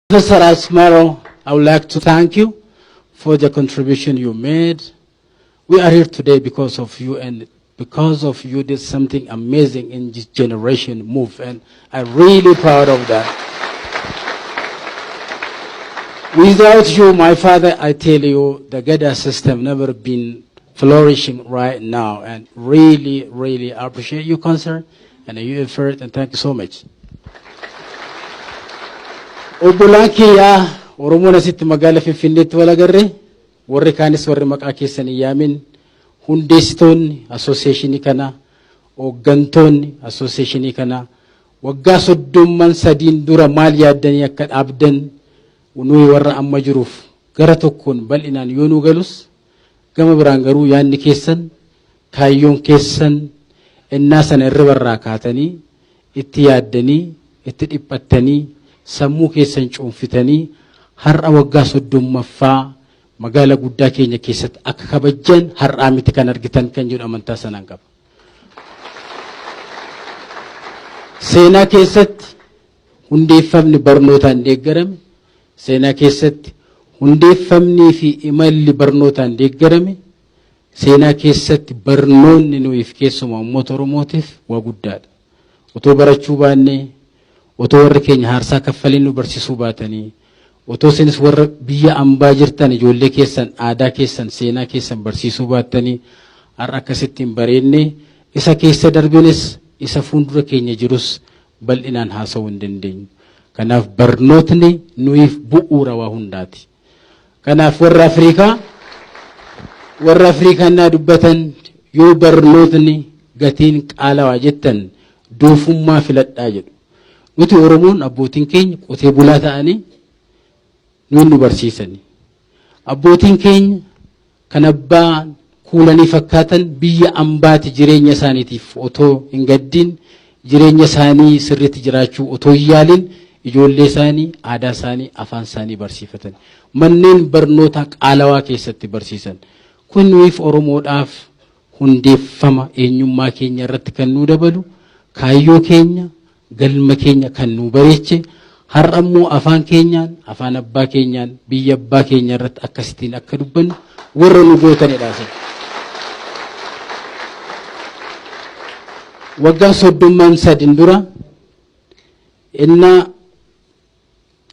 Professor Asmaro, I would like to thank you for the contribution you made. We are here today because of you, and because of you did something amazing in this generation move, and I'm really proud of that. Without you, my father, I tell you, the Gadaa system never been flourishing right now, and really, really appreciate your concern and your effort, and thank you so much. Obbolaan kiyyaa Oromoon asitti magaala Finfinneetti wal agarre, warri kaanis, warri maqaa keessan hin yaamin, hundeessitoonni associationii kana, hooggantoonni associationii kana, waggaa 33n dura maal yaaddanii akka dhaabdan nuyi warra amma jiruuf gara tokkoon bal'inaan yoo nu galus, gama biraan garuu yaadni keessan, kaayyoon keessan innaa sana irra barraa kaatanii itti yaaddanii, itti dhiphattanii, sammuu keessan cuunfitanii har'a waggaa 30ffaa magaala guddaa keenya keessatti akka kabajjan har'aa miti kan argitan kan jedhu amantaa sanaan qaba. Seenaa keessatti hundeeffamni barnootaan deeggarame, seenaa keessatti hundeeffamnii fi imalli barnootaan deeggarame, seenaa keessatti barnoonni nuyiif keessumaa uummata Oromootiif waa guddaadha. Otoo barachuu baannee, otoo warri keenya haarsaa kaffaliin nu barsiisuu baatanii, otoo isinis warra biyya ambaa jirtan ijoollee keessan aadaa keessan, seenaa keessan barsiisuu baattanii, har'a akkasitti hin bareenne, isa keessa darbines isa fuuldura keenya jirus bal'inaan haasa'uu hin dandeenyu. Kanaaf barnootni nuyiif bu'uura waa hundaati. Kanaaf warra Afrikaa naa dubbatan, yoo barnootni gatiin qaalawaa jettan doofummaa filadhaa jedhu. Nuti Oromoon abbootiin keenya qotee bulaa ta'anii nuyi nu barsiisani. Abbootiin keenya kan abbaa kuulanii fakkaatan biyya ambaati jireenya isaaniitiif otoo hin gaddiin, jireenya isaanii sirriitti jiraachuu otoo hin yaalin, ijoollee isaanii aadaa isaanii, afaan isaanii barsiifatan. Manneen barnootaa qaalawaa keessatti barsiisan. Kun nuyiif Oromoodhaaf hundeeffama eenyummaa keenya irratti kan nu dabalu, kaayyoo keenya, galma keenya kan nu bareeche, har'a immoo afaan keenyaan, afaan abbaa keenyaan, biyya abbaa keenya irratti akkasittiin akka dubbannu warra nu gootanidha. Waggaa 33n dura innaa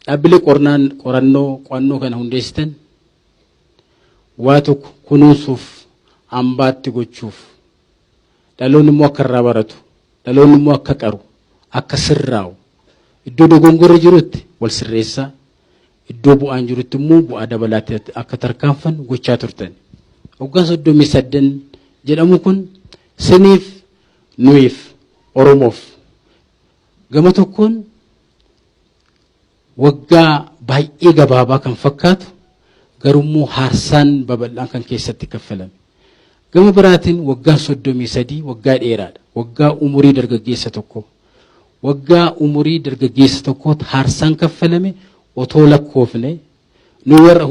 dhaabbilee qornaan qorannoo qo'annoo kana hundeessitan, waa tokko kunuunsuuf, hambaatti gochuuf, dhaloonni immoo akka irraa baratu, dhaloonni immoo akka qaru, akka sirraa'u, iddoo dogongorri jirutti wal sirreessaa, iddoo bu'aan jirutti immoo bu'aa dabalaatti akka tarkaanfannu gochaa turtan. Waggaa 38 jedhamu kun siniif, nuyiif, Oromoof gama tokkoon waggaa baay'ee gabaabaa kan fakkaatu, garummoo haarsaan babal'aan kan keessatti kaffalame. Gama biraatiin waggaan 33 waggaa dheeraadha. Waggaa umurii dargaggeessa tokko. Waggaa umurii dargaggeessa tokkootti haarsaan kaffalame otoo lakkoofne, nu warra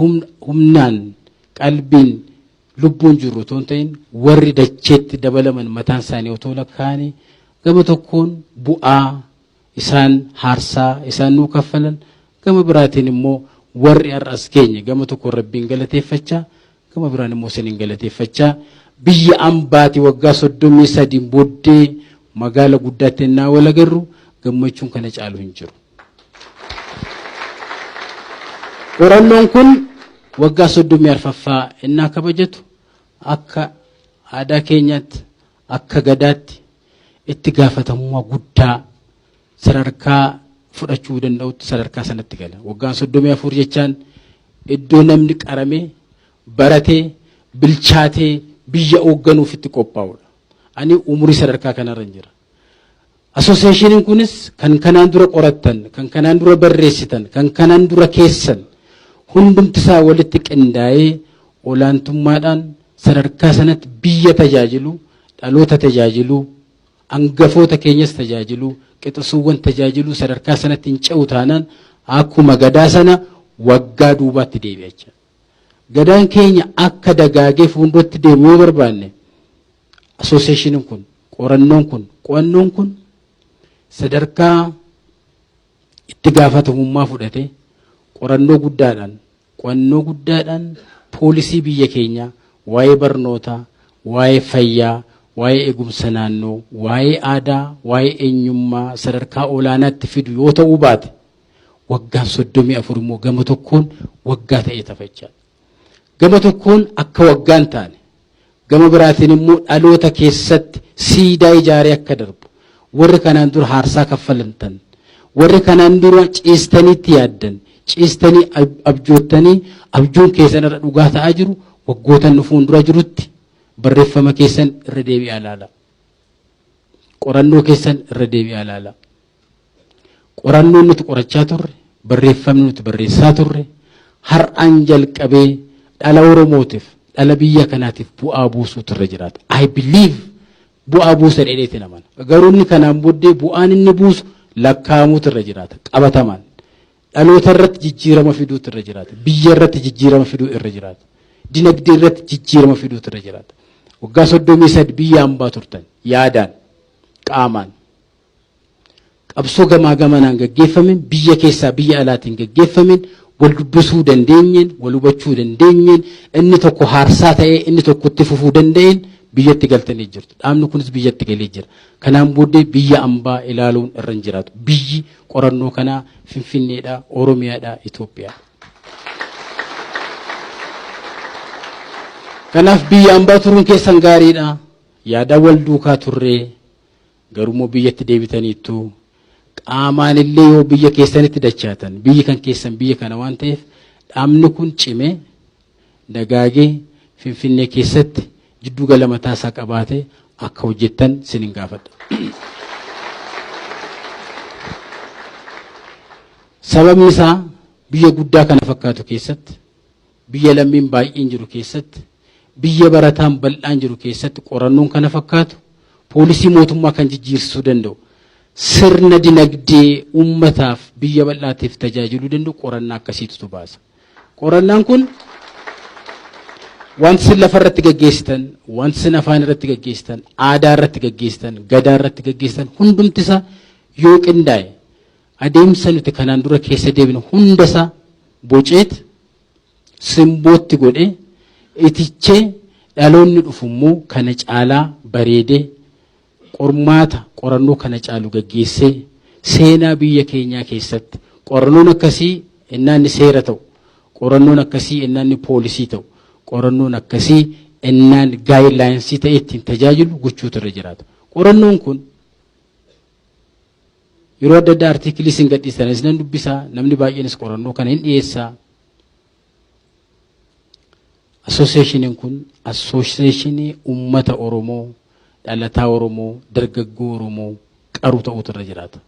humnaan, qalbiin, lubbuun jirru otoo hin ta'in, warri dacheetti dabalaman mataan isaanii otoo lakkaa'anii, gama tokkoon bu'aa isaan haarsaa isaan nuu kaffalan, gama biraatiin immoo warri har'a as geenye, gama tokkoon Rabbiin galateeffachaa, gama biraan immoo isiniin galateeffachaa, biyya ambaati waggaa 33n booddee magaala guddaatti ennaa wal agarru gammachuun kana caalu hin jiru. Qorannoon kun waggaa 34ffaa ennaa kabajatu, akka aadaa keenyaatti, akka Gadaatti itti gaafatamummaa guddaa sadarkaa fudhachuu danda'utti sadarkaa sanatti gala. Waggaan 34 jechaan iddoo namni qaramee, baratee, bilchaatee biyya hoogganuuf itti qophaa'udha. Ani umurii sadarkaa kanarra hin jira. Associationiin kunis kan kanaan dura qorattan, kan kanaan dura barreessitan, kan kanaan dura keessan hundumti isaa walitti qindaa'ee olaantummaadhaan sadarkaa sanatti biyya tajaajilu, dhaloota tajaajilu, hangafoota keenyas tajaajilu, qixisuuwwan tajaajilu sadarkaa sanatti hin ce'u taanaan akkuma Gadaa sana waggaa duubaatti deebi'a jechuudha. Gadaan keenya akka dagaagee fuulduratti deemu yoo barbaanne, associationiin kun, qorannoon kun, qo'annoon kun sadarkaa itti gaafatamummaa fudhatee Qorannoo guddaadhaan, qo'annoo guddaadhaan poolisii biyya keenyaa waa'ee barnootaa, waa'ee fayyaa, waa'ee eegumsa naannoo, waa'ee aadaa, waa'ee eenyummaa sadarkaa olaanaatti fidu yoo ta'uu baate, waggaan 34 immoo gama tokkoon waggaa ta'ee tafachaa. Gama tokkoon akka waggaan taane, gama biraatiin immoo dhaloota keessatti siidaa ijaaree akka darbu, warri kanaan dura haarsaa kaffalantan, warri kanaan dura ciistaniitti yaaddan, ciistanii abjoottanii abjuun keessan irra dhugaa ta'aa jiru, waggootan dhufuun dura jirutti barreeffama keessan irra deebi'aa ilaala. Qorannoo keessan irra deebi'aa ilaala. Qorannoon nuti qorachaa turre, barreeffamni nuti barreessaa turre, har'aan jalqabee dhala Oromootiif, dhala biyya kanaatiif bu'aa buusuutu irra jiraata. I believe bu'aa buusa dheedheetti namana. Garuu inni kanaan booddee bu'aan inni buusu lakkaa'amuutu irra jiraata qabatamaan. Dhaloota irratti jijjiirama fiduutu irra jiraata. Biyya irratti jijjiirama fiduu irra jiraata. Dinagdee irratti jijjiirama fiduutu irra jiraata. Waggaa 33 biyya hambaa turtan yaadaan, qaamaan. Qabsoo gamaa gamanaan gaggeeffamen, biyya keessaa biyya alaatiin gaggeeffamen, wal dubbisuu dandeenyeen, wal hubachuu dandeenyeen, inni tokko haarsaa ta'ee inni tokko itti fufuu danda'een biyyatti galtanii jirtu. Dhaabni kunis biyyatti galee jira. Kanaan booddee biyya ambaa ilaaluun irra hin jiraatu. Biyyi qorannoo kanaa Finfinneedha, Oromiyaadha, Itoophiyaadha. Kanaaf biyya ambaa turuun keessan gaariidha. Yaadaan wal duukaa turree, garuu biyyatti deebitaniittu, qaamaan illee yoo biyya keessanitti dachaatan, biyyi kan keessan biyya kana waan ta'eef, dhaabni kun cimee dagaagee Finfinnee keessatti jiddu gala mataa isaa qabaatee akka hojjettan sinin gaafadha. Sababni isaa, biyya guddaa kana fakkaatu keessatti, biyya lammiin baay'een jiru keessatti, biyya barataan bal'aan jiru keessatti, qorannoon kana fakkaatu poolisii mootummaa kan jijjiirsisuu danda'u, sirna dinagdee uummataaf, biyya bal'aatiif tajaajiluu danda'u qorannaa akkasiitu baasa. Qorannaan kun wanti isin lafa irratti gaggeessitan, wanti isin afaan irratti gaggeessitan, aadaa irratti gaggeessitan, gadaa irratti gaggeessitan hundumti isaa yoo qindaa'e, adeemsa nuti kanaan dura keessa deebinu hundasaa boceet simbootti godhee itichee, dhaloonni dhufu immoo kana caalaa bareedee qormaata qorannoo kana caalu gaggeessee, seenaa biyya keenyaa keessatti qorannoon akkasii innaan seera ta'u, qorannoon akkasii innaan poolisii ta'u, qorannoon akkasii innaan guidelines ta'e ittiin tajaajilu gochuutu irra jiraata. Qorannoon kun yeroo adda addaa article isin gadhiistanis nan dubbisaa, namni baay'eenis qorannoo kana hin dhiyeessaa. Associationiin kun associationii uummata Oromoo, dhalataa Oromoo, dargaggoo Oromoo qaru ta'utu irra jiraata.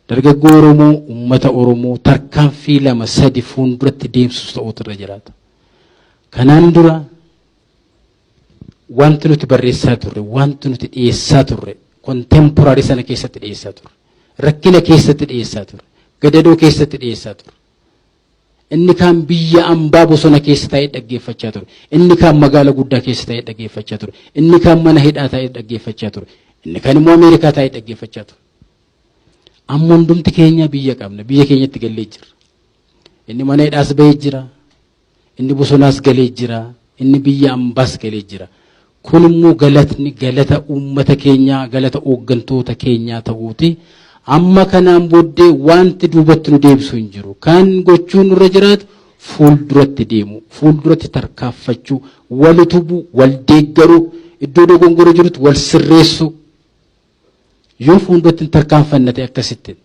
Dargaggoo Oromoo, uummata Oromoo tarkaanfii lama sadi fuulduratti deemsisu ta'utu irra jiraata. Kanaan dura wanti nuti barreessaa turre, wanti nuti dhiyeessaa turre, contemporary sana keessatti dhiyeessaa turre, rakkina keessatti dhiyeessaa turre, gadadoo keessatti dhiyeessaa turre. Inni kaan biyya ambaa bosona keessa taa'ee dhaggeeffachaa ture. Inni kaan magaala guddaa keessa taa'ee dhaggeeffachaa ture. Inni kaan mana hidhaa taa'ee dhaggeeffachaa ture. Inni kaan immoo Ameerikaa taa'ee dhaggeeffachaa ture. Amma hundumti keenya biyya qabna. Biyya keenyatti gallee jirra. Inni mana hidhaas bahee jira. Inni bosonaas galee jira. Inni biyya ambaas galee jira. Kun immoo galatni galata uummata keenyaa, galata hooggantoota keenyaa ta'uuti. Amma kanaan booddee wanti duubatti nu deebisu hin jiru. Kan gochuun nurra jiraatu fuulduratti deemu, fuulduratti tarkaanfachuu, wal utubuu, wal deeggaruu, iddoo dogongora jirutti wal sirreessuu. Yoo fuulduratti hin tarkaanfanna ta'e akkasittiin,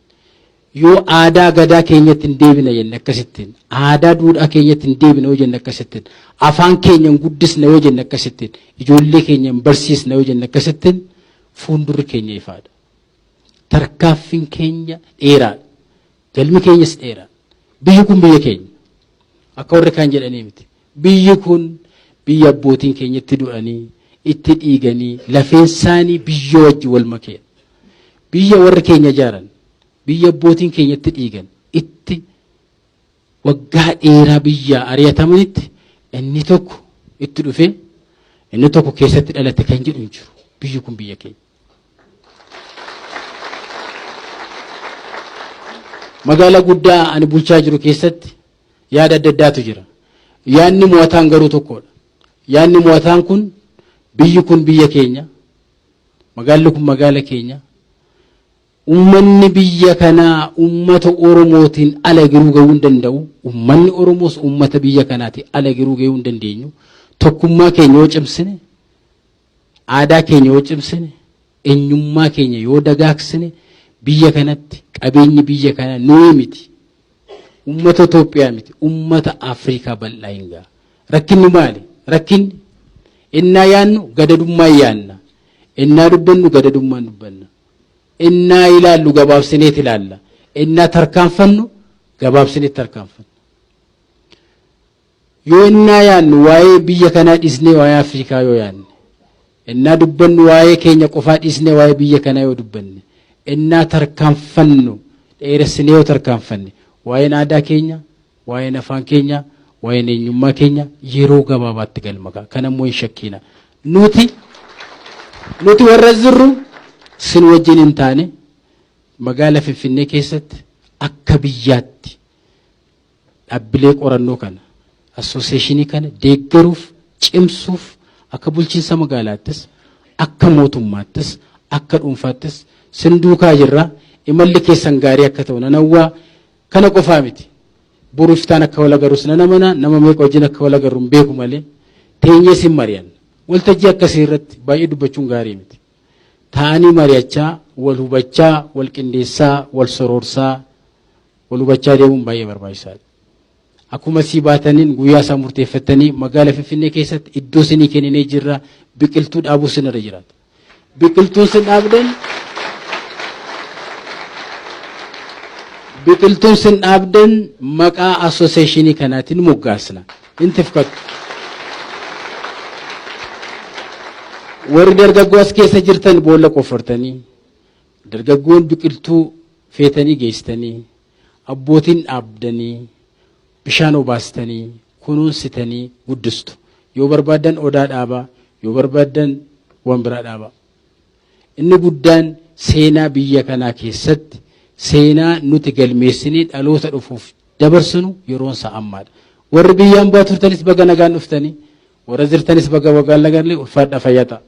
yoo aadaa gadaa keenyatti hin deebina jenne akkasittiin, aadaa duudhaa keenyatti hin deebina yoo jenne akkasittiin, afaan keenya hin guddisna yoo jenne akkasittiin, ijoollee keenya hin barsiisna yoo jenne akkasittiin, fuuldurri keenya ifaadha. Tarkaanfiin keenya dheeraadha. Galmi keenyas dheeraadha. Biyyi kun biyya keenya. Akka warri kaan jedhanii miti. Biyyi kun biyya abbootiin keenya itti du'anii, itti dhiiganii, lafeen isaanii biyya wajji wal makeedha. Biyya warri keenya ijaaran, biyya abbootiin keenya itti dhiigan, itti waggaa dheeraa biyya ari'atamanitti, inni tokko itti dhufee inni tokko keessatti dhalate kan jedhu hin jiru. Biyyi kun biyya keenya. Magaalaa guddaa ani bulchaa jiru keessatti yaada adda addaatu jira. Yaadni mo'ataan garuu tokkodha. Yaadni mo'ataan kun biyyi kun biyya keenya, magaalli kun magaala keenya, ummanni biyya kanaa ummata Oromootiin ala giruu gahuu hin danda'u. Ummanni Oromoos ummata biyya kanaatiin ala giruu gahuu hin dandeenyu. Tokkummaa keenya yoo cimsine, aadaa keenya yoo cimsine, eenyummaa keenya yoo dagaagsine biyya kanatti qabeenyi biyya kanaa nuyi miti. Ummata Itoophiyaa miti, ummata Afrikaa bal'aa hin ga'a. Rakkinni maali? Rakkinni innaa yaannu gadadummaa yaanna. Innaa dubbannu gadadummaan dubbanna. Innaa ilaallu gabaabsineet ilaalla. Innaa tarkaanfannu gabaabsineet tarkaanfanna. Yoo innaa yaannu waa'ee biyya kanaa dhiisnee waa'ee Afrikaa yoo yaanne, innaa dubbannu waa'ee keenya qofaa dhiisnee waa'ee biyya kanaa yoo dubbanne, innaa tarkaanfannu dheeressinee yoo tarkaanfanne, waa'een aadaa keenya, waa'een afaan keenya, waa'een eenyummaa keenya yeroo gabaabaatti galma ga'a. Kana immoo hin shakkiina. Nuti warra jirru sin wajjin hin taane magaala Finfinnee keessatti akka biyyaatti dhaabbilee qorannoo kana, assooseeshinii kana deeggaruuf, cimsuuf akka bulchiinsa magaalaattis, akka mootummaattis, akka dhuunfaattis sin duukaa jirra. Imalli keessan gaarii akka ta'u nan hawwaa. Kana qofaa miti. Boru iftaan akka wal agarrus nan amana. Nama meeqa wajjin akka wal agarru hin beeku malee teenyee sin mari'anna. Waltajjii akkasii irratti baay'ee dubbachuun gaarii miti. Taa'anii mari'achaa, wal hubachaa, wal qindeessaa, wal soroorsaa, wal hubachaa deemuun baay'ee barbaachisaadha. Akkuma sii baataniin guyyaa isaa murteeffattanii magaala Finfinnee keessatti iddoo isinii kenninee jirra biqiltuu dhaabuu isin irra jiraata. Biqiltuun sin dhaabdan biqiltuun sin dhaabdan maqaa asooseeshinii kanaatiin moggaasna. Hin tifkattu. Warri dargaggoo as keessa jirtan boolla qoffortanii dargaggoon biqiltuu feetanii geessitanii abbootiin dhaabdanii bishaan obaastanii kunuunsitanii guddistu. Yoo barbaaddan odaa dhaabaa, yoo barbaaddan waan biraa dhaabaa. Inni guddaan seenaa biyya kanaa keessatti seenaa nuti galmeessinee dhaloota dhufuuf dabarsinu yeroon isaa ammaadha. Warri biyyaan baa turtanis baga nagaan dhuftanii, warra jirtanis baga wagaan nagaan ulfaadhaa fayyaa ta'a.